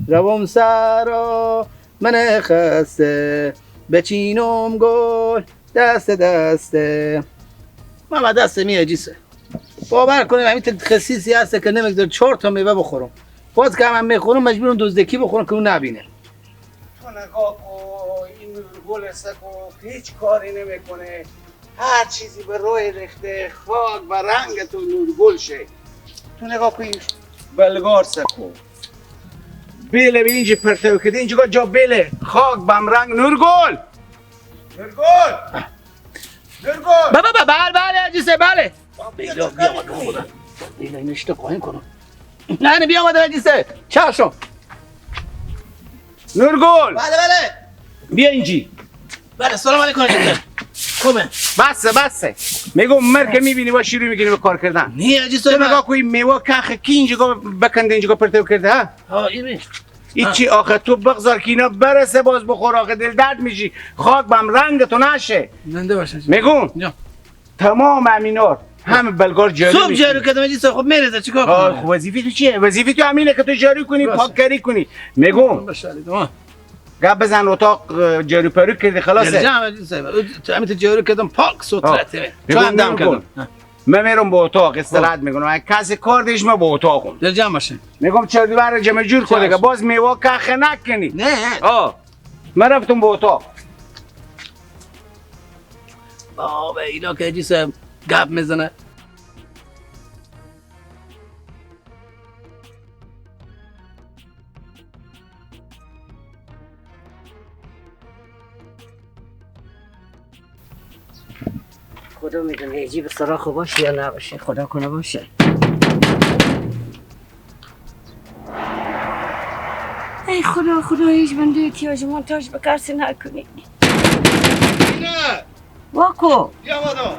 روم سرا من خسته بچینم گل دست دسته. من دست می عجیسه. باور کنیم همین خسیسی هست که نمیگذاره 4 تا میوه بخورم. باز که من میخورم مجبورم دزدکی بخورم که اون نبینه. تو نگاه کن این گل سکو هیچ کاری نمیکنه. هر چیزی به روی ریخته خاک و رنگ تو نور گل شه. تو نگاه کن بلگار سکو. بیله به اینجا پرتو کرده اینجا جا بیله خاک بم رنگ نور گل. نور گل. نور گل. بابا بله بله عجیسه بله. بیلا بیا خدا. بیلا اینشته قایم کنم. نه نه بیا آمده عجیسه. چشم. نور گل. بله بله. بیا اینجی. بله سلام علیکم عجیسه. خوبه. بسه بسه. میگم مرگ میبینی با شروع میکنی به کار کردن. نه عجیسه. تو نگاه کن میوه کخ کی اینجا بکنده اینجا پرتو کرده ها؟ ها این هیچی آخه تو بگذار که اینا برسه باز بخور آخه دل درد میشی خاک بم رنگ تو نشه. زنده باشه. میگم تمام امینار همه بلگار جاری صبح جاری کردم عجیسه خب میرزه چیکار کنم؟ خب وظیفه تو چیه؟ وظیفه تو همینه که تو جاری کنی پاککاری کنی. میگم گپ بزن اتاق جاری پارو کردی خلاصه. جمع عجیسه همین تو جاری کردم پاک سترته. چون دم کردم. من میرم به اتاق استراحت میکنم. اگه کسی کار دیش من به اتاقم. دل جمع باشه. میگم چرا دیوار جمع جور کنه که باز میوه کخ نکنی. نه. من رفتم به اتاق. بابا اینا که عجیسه گپ میزنه. خدا میدونه عجیب سراخ باشه یا نباشه. خدا کنه باشه. ای خدا خدا هیچ بنده احتیاج مونتاژ به کسی نکنی. نه واکو بیا مادام.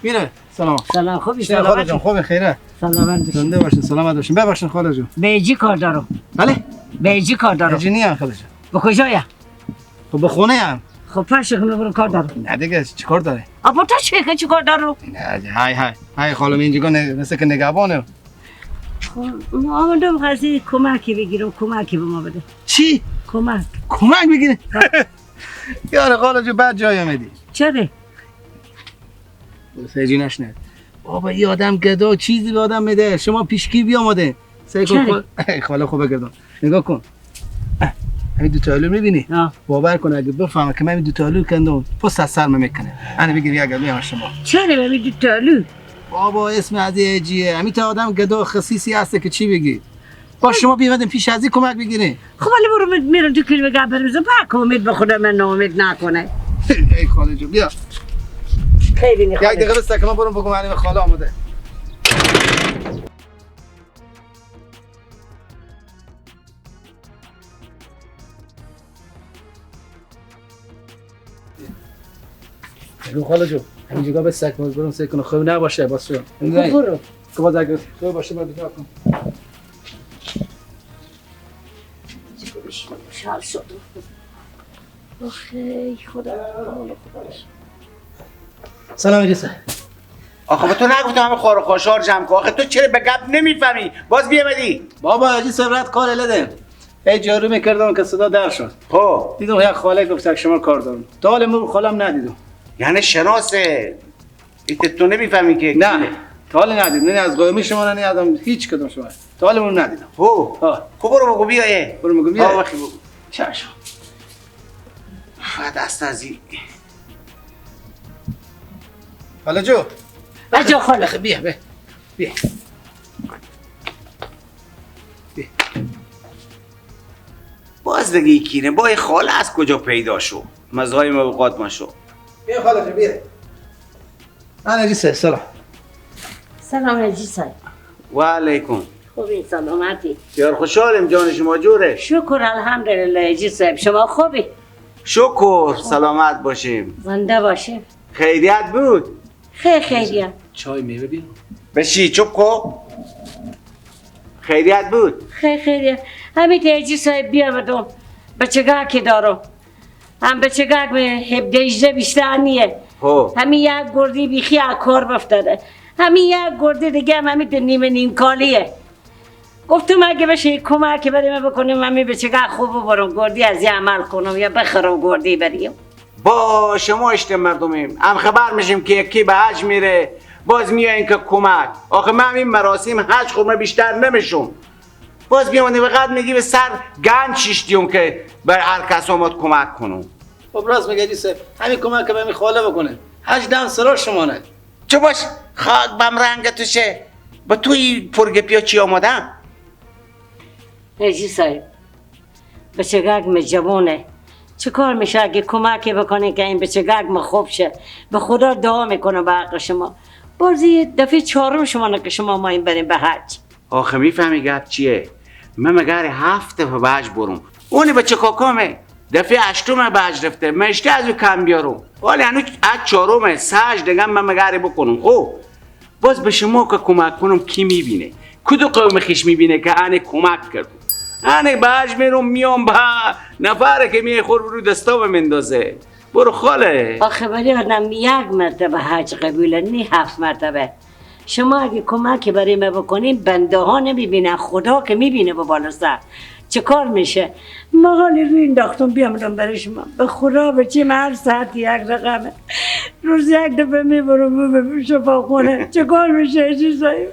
میره سلام. سلام خوبی؟ سلام خاله جان خوبه خیره؟ سلامت باشین. زنده باشین سلامت باشین. ببخشین خاله جان. به چی کار دارم؟ بله؟ به چی کار دارم؟ به نیم خاله جان. به کجایا؟ خب به خونه هم. خب پس خونه برو کار دارم. نه دیگه چیکار داره؟ آبا تو چه چیکار دارم؟ نه های های های خانم اینجا مثل که نگهبانه. خب ما آمدم قضیه کمکی بگیرم، کمکی به ما بده. چی؟ کمک. کمک بگیری؟ یار خاله جو بعد جای آمدی. چرا؟ سیجی نشنه. بابا این آدم گدا چیزی به آدم میده. شما پیشکی بیامده. سعی کن خاله خوبه گردم. نگاه کن. همین دو تا آلو میبینی؟ باور کن اگه بفهمه که من این دو تا آلو کندم پس از سر میکنه. انا بگیر یک میام شما. چرا همین دو تا آلو؟ بابا اسم از جیه. همین تا آدم گدا خسیسی هست که چی بگی؟ با شما بیامدیم پیش از این کمک بگیریم. خب ولی برو میرم تو کلمه گپ بزنم. پاک امید به خدا من ناامید نکنه. ای خاله جو بیا. خیلی میخوام. یک دقیقه بس که من برم بگم علی خاله آمده. بگو خاله جو همینجا به سگ باز برم سعی کنم خوب نباشه باز شو. برو. که باز اگه خوب باشه باید بیدار کن. خوشحال شدم. آخه خدا خدا. سلام علیکم. آخه به تو نگفتم همه خار و خاشار جمع کن. آخه تو چرا به گپ نمیفهمی؟ باز بیامدی. بابا حاجی سرعت کار الده. ای جارو میکردم که صدا در شد. خب دیدم یک خاله گفت که شما کار دارم. تا حال مو خالم ندیدم. یعنی شناسه. ایت تو نمیفهمی که نه. تا حال ندیدم. نه از قومی شما نه ادم هیچ کدوم شما. تا حال مو ندیدم. خب. خب برو بگو بیای. برو بگو بیای. آخه بگو. چشم. دست از این. خاله جو. بچه خاله بیا بیا بیا بیا. باز دیگه کینه با خاله از کجا پیدا شو؟ مزهای موقات ما شو. بیا خاله جو بیا. انا عجیسه سلام. سلام عجیسه. و علیکم. خوبی سلامتی. بسیار خوشحالم جان شما جوره. شکر الحمدلله عجیسه. شما خوبی؟ شکر سلامت باشیم. زنده باشیم. خیریت بود؟ خیر خیریت. چای میوه بیا. بشی چوب کو. خیریت بود؟ خیر خیریت. همین تیجی صاحب بیامدم بچگاه که دارم. هم بچگاه به 17 18 بیشتر نیه. همین یک گردی بیخی از کار افتاده. همین یک گردی دیگه هم همین نیمه نیم کالیه. گفتم اگه بشه کمک بریم بکنیم من بچگاه خوب برم گردی از یه عمل کنم یا بخرم گردی بریم. با شما اشته مردمیم هم خبر میشیم که یکی به حج میره باز میاین که کمک. آخه من این مراسم حج خورمه بیشتر نمیشم. باز بیامدیم فقط میگی به سر گنج شیشتیم که بر هر کس آمد کمک کنم. خب راست میگه جیسه، همین کمک که به خاله بکنه. حج دم سرا شمانه. چه باش خاک بم رنگ توشه. با توی پرگپیا چی آمادن؟ حاجی صاحب بچگاگ می جوونه چه کار میشه اگه کمکی بکنه که این بچگاگ ما خوب شه؟ به خدا دعا میکنه به حق شما. بازی دفعه چهارم شما که شما ما این بریم به حج. آخه میفهمی گپ چیه؟ من مگر 7 دفعه به حج برم. اونی بچه کاکامه دفعه 8 به حج رفته، مشته از او کم بیارم. ولی هنوز از 4 سه دیگه من مگر بکنم. خب باز به شما که کمک کنم کی میبینه؟ کدو قوم خیش میبینه که انه کمک کردم؟ انه به حج میرم میام با نفره که میخور رو دستا مندازه. برو خاله. آخه ولی آدم یک مرتبه حج قبوله نی 7 مرتبه. شما اگه کمکی برای ما بکنیم بنده ها نمیبینن، خدا که میبینه با بالا سر چه کار میشه. ما حالی روی انداختم بیامدم برای شما. به خدا بچیم هر ساعت یک رقمه، روز یک دفعه میبرم به شفاخونه. چه کار میشه چیزایی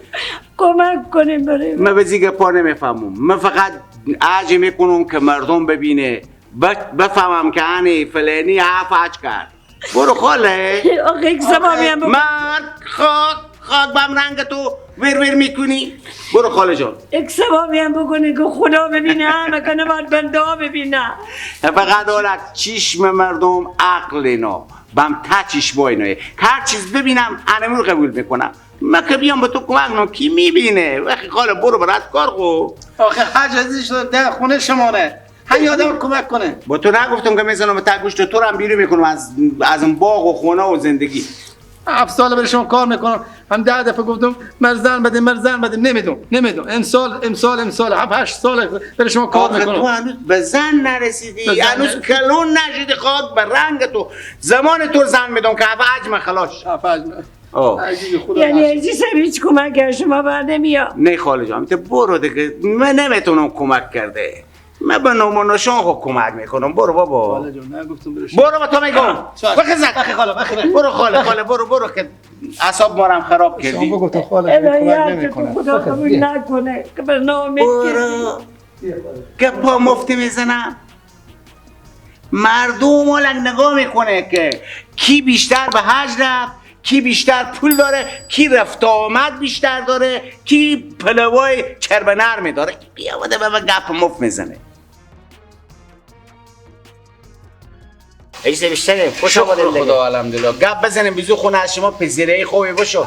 کمک کنیم برای ما. من به زیگه پا نمیفهمم، من فقط عجی میکنم که مردم ببینه بفهمم که انی فلانی 7 حج کرد. برو خاله. آخه یک سبابی هم مرد خاک خاک بم رنگ تو ور ور میکنی. برو خاله جان یک سبابی هم بکنی که خدا ببینه، همه کنه باید بنده ها ببینه. فقط حالا چشم مردم عقل اینا بم تا چشم ایناه، هر چیز ببینم انمون قبول میکنم. من که بیام به تو کمک کنم کی میبینه؟ وقتی خاله برو برات کار خو. آخه حج عزیز شده در خونه شمانه، همین آدم کمک کنه. با تو نگفتم که میزنم تا گوشت تو رو هم بیرون میکنم از اون باغ و خونه و زندگی. 7 سال برای شما کار میکنم، هم 10 دفعه گفتم مرزن بدیم مرزن بدیم، نمیدم. امسال 7 8 سال برای شما کار میکنم. تو هنوز به زن نرسیدی، هنوز کلون نشدی، خاک به رنگ تو. زمان تو زن میدم که 7 حجم خلاص. 7 حجم. یعنی عزیزم هیچ کمک شما بر نمیاد. نه خاله جان تو برو دیگه، من نمیتونم کمک کرده. من به نام و نشان خود کمک میکنم. برو بابا. خاله جان نگفتم برو. برو با تو میگم. بخزن. خاله بخیر. برو خاله خاله برو برو که اعصاب مارم خراب کردی. شما گفتم خاله کمک نمیکنه. خدا قبول نکنه که به نام برو. که پا مفتی میزنم. مردم مالک نگاه میکنه که کی بیشتر به حج رفت، کی بیشتر پول داره، کی رفت آمد بیشتر داره، کی پلوای چرب نرمی داره. بیا بده به گپ مفت میزنه. ایسه بیشتریم خوش آمدید. خدا الحمدلله. گپ بزنیم بیزو خونه از شما پذیرایی خوبی باشه. های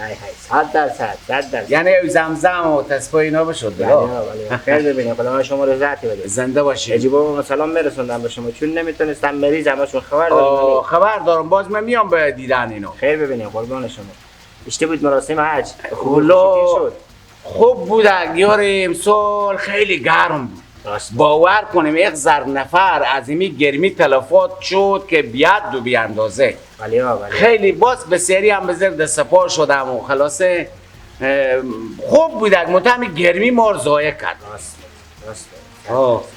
های های 100% 100%. یعنی زمزم و تسبیح اینا باشه. بله بله خیر ببینیم. خدا من شما رضایت بده. زنده باشید. عجیب بابا سلام میرسوندم به شما چون نمیتونستم مریض همشون خبر دارم. خبر دارم باز من میام به دیدن اینا. خیر ببینیم قربان شما. اشته بود مراسم حج خوب شد. خوب بود یار، امسال خیلی گرم بود. باور کنیم یک زر نفر از این گرمی تلفات شد که بیاد و بی اندازه. خیلی باز به سری هم بزر دست پا شدم و خلاصه خوب بود. منتها گرمی ما رو ضایع کرد. راست راست.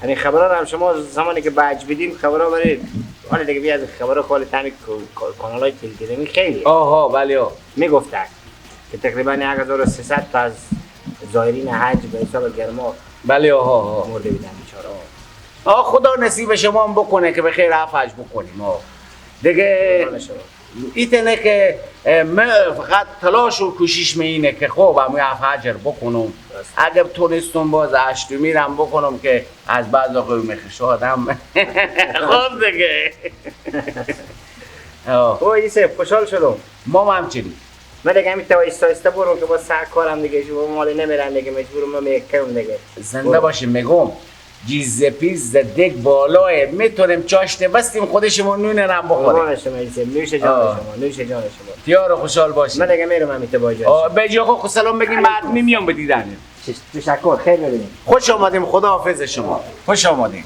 یعنی خبرها هم شما زمانی که بج بدیم خبرها برای حالا دیگه بیا از خبرها خالی تمی کانال‌های تلگرامی خیلی. آها بله میگفتن که تقریبا 1300 تا از زائرین حج به حساب گرما بله آها مرده بودن بیچاره. آه خدا نصیب شما هم بکنه که به خیر حج بکنیم. آه دیگه ایتنه که من فقط تلاش و کوشش می اینه که خب همون حج بکنم. اگر تونستم باز هشتمی رم بکنم که از بعض قوم خشادم. خب دیگه. اوه ایسه خوشحال شدم. ما همچنین. من دیگه همین تا ایستا برو که با سر کارم دیگه شما مال نمیرن دیگه مجبورم من میکم دیگه. زنده باشیم. میگم جیز پیز دک بالاه میتونیم چاشته بستیم خودشمون نون رم بخوریم. شما ایسه نوش جان شما نوش جان شما. تیار خوشحال باشیم. من دیگه میرم همین تا باجا. به جا خو سلام بگیم بعد میام به دیدن. تشکر خیر ببینیم. خوش آمدیم. خدا حافظ شما. خوش آمدیم.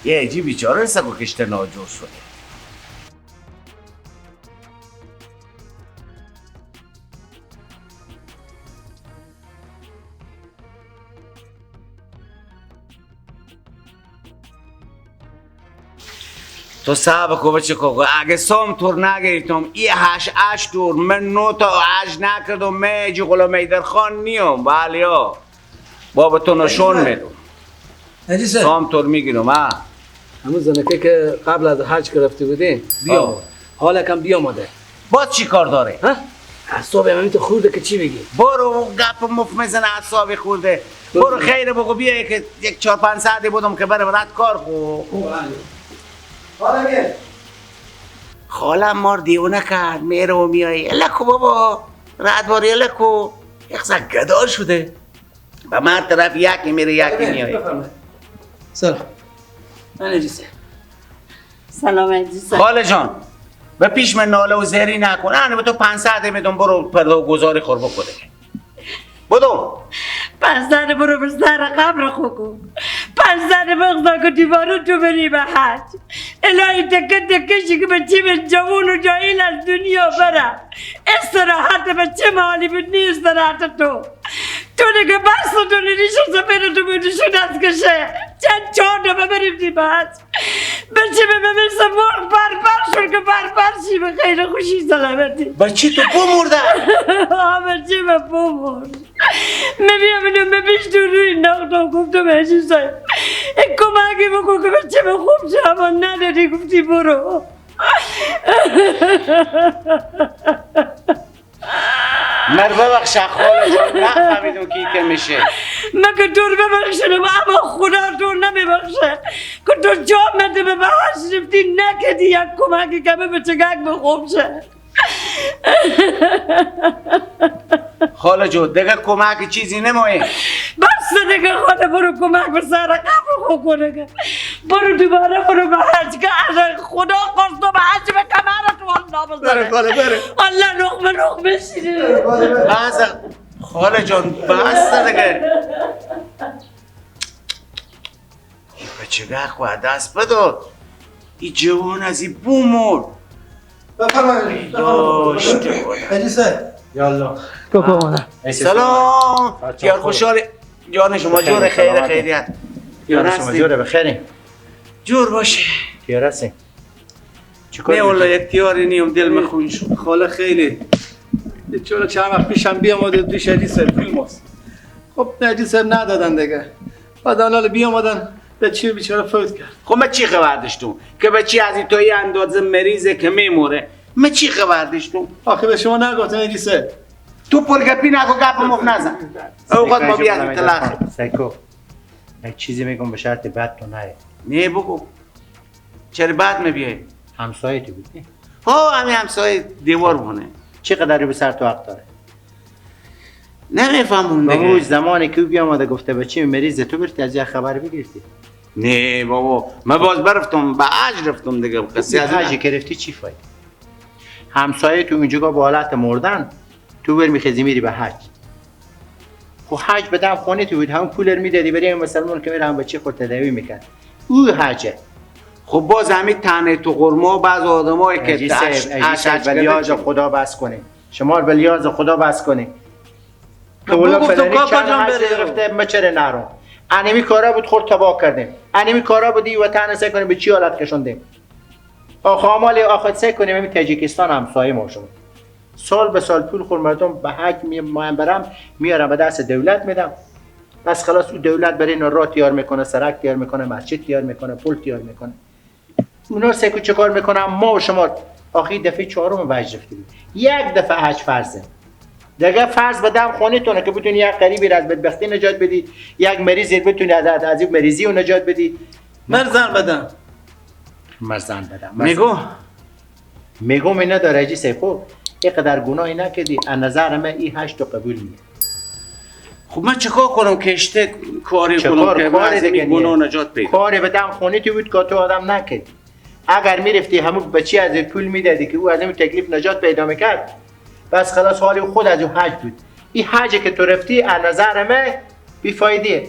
یه عجیب بیچاره سگو کشته ناجور شده. تو صاحب کو بچه کو اگه سام تور نگیرتم ای 8 تور من 9 تا 8 نکردم من جی غلام حیدرخان نیام. بله ها بابا تو نشون میدم سام تور میگیرم. ها همون زنکه که قبل از حج گرفته بودین بیا حالا کم بیا ماده باز چی کار داره؟ ها؟ اعصاب همین تو خورده که چی بگی؟ برو گپ مف میزنه اعصاب خورده. برو خیر بگو بیا که یک 4-5 ساعتی بودم که بره برات کار خو. حالا بیا خالم مار دیونه کرد میره و میای الکو بابا رد باری الکو یخزا گدا شده به من طرف یکی میره یکی میای. سلام من سلام عزیزم. خاله جان به پیش من ناله و زری نکن. انا به تو 500 میدم برو پرده و گذاری خور بکن دیگه. بدو 500 برو به سر قبر خو کن. 500 بغضا که دیوارو تو بری به حج. الهی تکه تکه شی که به چیم جوون و جاهل از دنیا بره. استراحت به چه حالی بود نی استراحت تو. تو دیگه بس تو نیشو سپر تو بودشو دست کشه. چند 4 دفعه بریم دی به حج. بچه به مثل مرغ بربر شد که بربر شی به خیر خوشی سلامتی. بچه تو بمرده. بچه به بمرد. میبینم اینو میبیش تو روی نقطه گفتم عزیزم این کمکی بکن که بچه به خوب شه اما نداری گفتی برو. مر ببخش خاله جان نفهمیدم کی که میشه. من که دور ببخشنم اما خدا دور نمیبخشه که تو جا مده به بهش رفتی نکدی یک کمکی که به بچگک به خوب شه. خاله جو دیگه کمک چیزی نمایه بس دیگه خاله برو کمک به سر قبر خو کنه. برو دوباره برو به حج که از خدا خواست به حج به کمرت والله بزنه. بره خاله بره الله لقمه لقمه شیره. بس خاله جان بس دیگه. این بچگه خو دست بداد. این جوان از این بومرد. بفرمایید. یالا سلام یار خوشحال جان شما جور خیر خیریت. جان شما جور بخیر جور باشه. تیار هستی؟ نه والله یک تیاری نیم دل مخون شد. خاله خیلی چرا چند وقت پیشم بیامده پیش حاجی صاحب پول ماست. خب حاجی صاحب ندادن دیگه. بعد حالا بیامدن بچه بیچاره فوت کرد. خب من چی خبر داشتم که بچه از این تا یه اندازه مریضه که میموره؟ من چی خبر داشتم؟ آخه به شما نگفتن حاجی صاحب. تو پرگپی نکن گپ مف نزن. اوقات ما بیاد تلخ. سیکو یک چیزی میگم به شرط بد تو نره. نه بگو. چرا بد میبیای؟ همسایه تو بود نه؟ ها همین همسایه دیوار بونه. چقدر به سر تو حق داره؟ نمیفهمم دیگه. اون زمانی که بیامده گفته بچه مریض تو برتی از یه خبر بگرفتی؟ نه بابا من باز برفتم به عج رفتم دیگه. قصه از عج گرفتی چی فایده؟ همسایه تو اونجا با حالت مردن تو بر میخزی میری به حج. خب حج به دم خونه تو بود همون پول میدادی برای مسلمان که میره هم بچه خود تداوی میکرد. او حجه. خب باز همین تنه تو قرما بعض آدمایی که اش بلیاز خدا بس کنه. شما بلیاز خدا بس کنه. که ولا فلانی چند حج گرفته ما چرا نرو؟ انمی کارا بود خورد تباه کردیم. انمی کارا بودی و تنه سعی کنیم به چی حالت کشوندیم. آخه آمال آخه سعی کنیم همین تاجیکستان همسایه ما شد. سال به سال پول خور مردم به حج برم میارم به دست دولت میدم. بس خلاص او دولت برای اینا راه تیار میکنه، سرک تیار میکنه، مسجد تیار میکنه، پل تیار میکنه. اونا سکو چه کار میکنن؟ ما و شما آخی دفعه چهارم به حج رفتیم. یک دفعه حج فرضه. دیگه فرض به دم خانه تونه که بتونی یک غریبی را از بدبختی نجات بدی، یک مریضی بتونی از این مریضی رو نجات بدی. من زن بدم. من زن بدم. میگو میگم اینا داره جی سیفو اینقدر گناهی نکردی از نظر من این هشت قبول نیست. خب من چیکار کنم که اشته کاری کنم که من از این گناه نجات پیدا؟ کاری به دم خونه تو بود که تو آدم نکردی. اگر میرفتی همون بچی از پول میدادی که او از این تکلیف نجات پیدا میکرد، بس خلاص حالی خود از او حج بود. این حجی که تو رفتی از نظر من بیفایده.